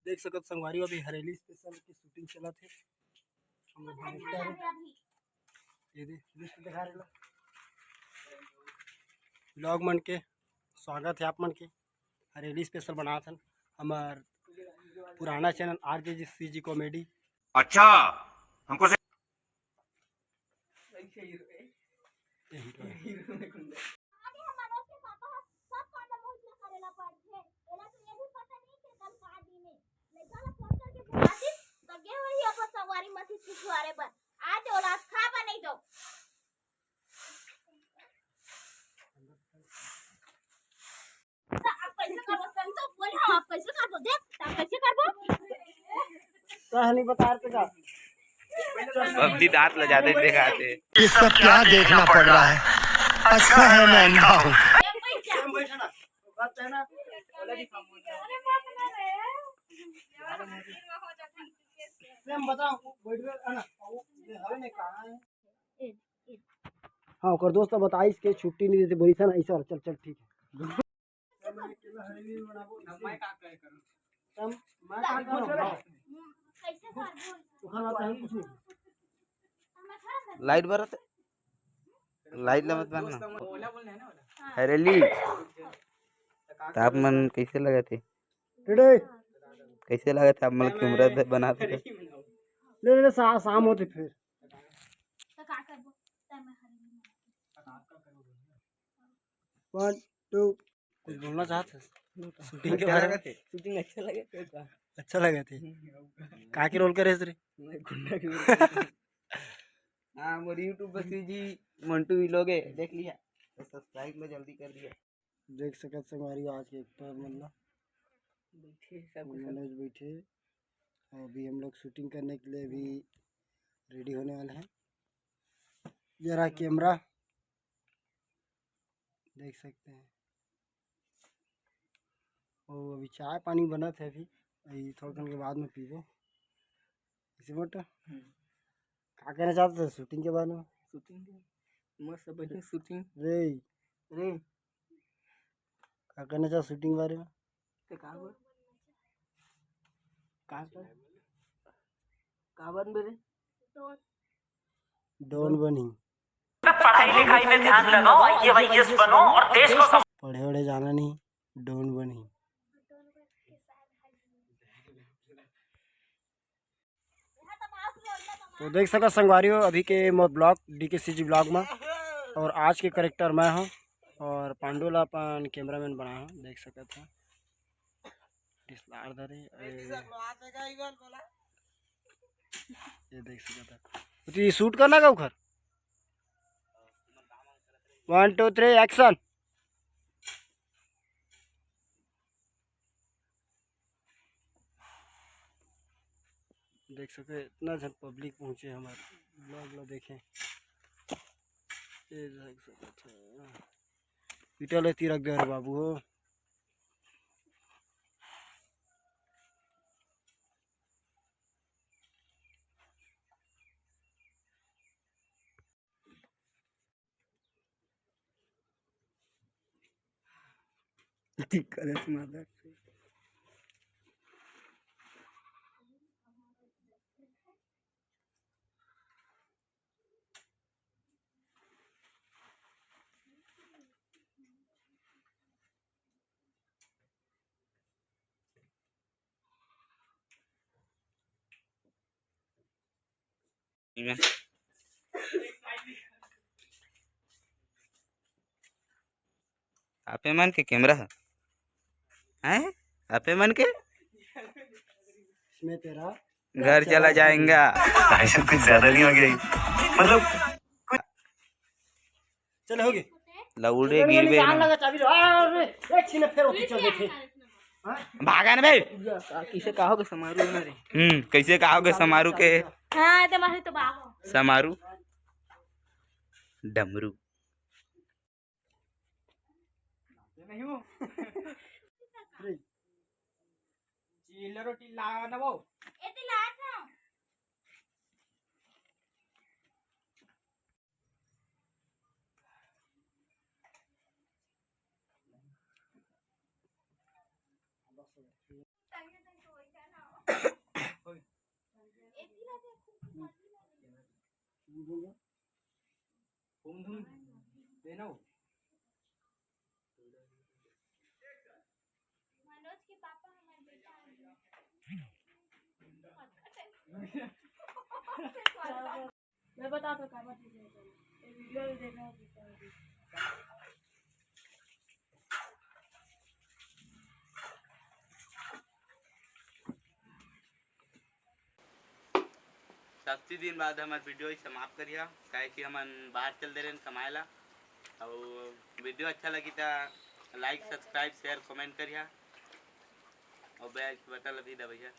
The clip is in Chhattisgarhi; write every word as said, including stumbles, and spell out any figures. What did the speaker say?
देख सकत संगवारी हो, अभी हरेली स्पेशल की शूटिंग चलत हे। हमर डायरेक्टर, ये दे, लिस्ट दिखा रहे ला। व्लॉग मन के स्वागत हे आप मन के। हरेली स्पेशल बनात हन हमर पुराना चैनल आरजेसीजी कॉमेडी। अच्छा, हमको से यही तो है। आगे हम मनोज के पापा ह सब काम ल मोहित ल करे ला पड़थे। एला तो ये भी पता नहीं कि कल का दिन हे। लइका ल फोन करके बुला दिस, त गे होही अपन संगवारी मन से छुछुआरे बर। आज ओला खा बा नहीं दो। त आप कैसे करबो? सही तो बोल रहा हूँ, आप कैसे करबो? देख, आप कैसे करबो? कहानी बता रहे का? बबली दांत ल जाते दिखाते। ये सब क्या देखना पड़ रहा है? अच्छा है मैं अंधा हूँ। सेम बैठा ना, बात है ना। सेम बताओ, बैठ गए, है ना? वो हवे नहीं, कहाँ है? हाँ, ओकर दोस्त बताइस के छुट्टी नहीं देते, बोलिस ना, ऐसा चल, चल, ठीक है। लाइट बरत, लाइट ल मत बंद ना। हरेली, त आप मन कैसे लगत हे? रे, कैसे लगत हे आप मन कैमरा बनात हे? ले, ले, सा-, शाम होते फिर। वन, टू। कुछ बोलना चाहत हस? शूटिंग के अच्छा बारे में? लगत हे? शूटिंग अच्छा लगत हे का? अच्छा लगत हे। हम्म। का के रोल करे हस रे? मैं गुंडा के रोल करे। हाँ, मोर YouTube पर सीजी मंटू vlog हे, देख लिया। तो सब्सक्राइब में जल्दी कर दिया। देख सकत संगवारी आज के एक्टर मन ला। बैठे सब कुछ। मनोज बैठे। और अभी हम लोग शूटिंग करने के लिए अभी रेडी होने वाले हैं। ये रहा कैमरा, देख सकते हैं। ओ, अभी चाय पानी बनत हे अभी, अभी थोड़ा कन के बाद में पीबो। इसे बट हम्म। का कहना चाहते थे शूटिंग के बारे में? शूटिंग के मस्त बढ़िया शूटिंग। रे, रे। का कहना चाहते शूटिंग बारे में? ते का बोल? का कर? का बनबे रे? डॉन बनी। पढ़ाई लिखाई में ध्यान लगाओ, आईएएस बनो और देश को सम- पढ़े वढ़े जाना नहीं, डॉन बनी। तो देख सकत संगवारी हो अभी के मोर ब्लॉग, डीकेसीजी ब्लॉग में, और आज के करेक्टर मैं हूँ और पांडू ला अपन कैमरामैन बनाए हूँ, देख सकत है। डिसलार धरे, ए, ये देख सकत है। तो ये शूट करना का उखर? वन, टू, थ्री, एक्शन। देख सके इतना झन पब्लिक पहुँचे हमारे ब्लॉग ला देखे। ये देख सकत है। पीटल है तीरक देवर बाबू हो। ठीक करे से माता। आपे मन के कैमरा है, हैं? आपे मन के इसमें तेरा घर चला जाएगा। भाई साहब, कुछ ज्यादा नहीं हो गया ये? मतलब चल, हो गए। लौड़े चल, गिरबे निकाल ना। लगा चाबी लो। आ, अरे, ए, छीने फेर होती चल देखे। हाँ? भागा ना बे। किसे कहोगे समारू ना रे? हम्म, कैसे कहोगे समारू के? हाँ, तो मारे तो बाबा। समारू। डमरू। नहीं हूँ। चिल्ला रोटी ला ना वो। ए, ते ला था। मनोज के पापा हमारे बेटा आ गए। मैं बता तो काबर चीज नहीं करना। ये वीडियो में देखा है कितना भी। सस्ती दिन बाद हमर वीडियो ही समाप्त करिहा, काहे कि हमन बाहर चल दे रहे कमाए ला। और वीडियो अच्छा लगी तो लाइक, सब्सक्राइब, शेयर, कमेंट करिहा और बेल बटन भी दबैया।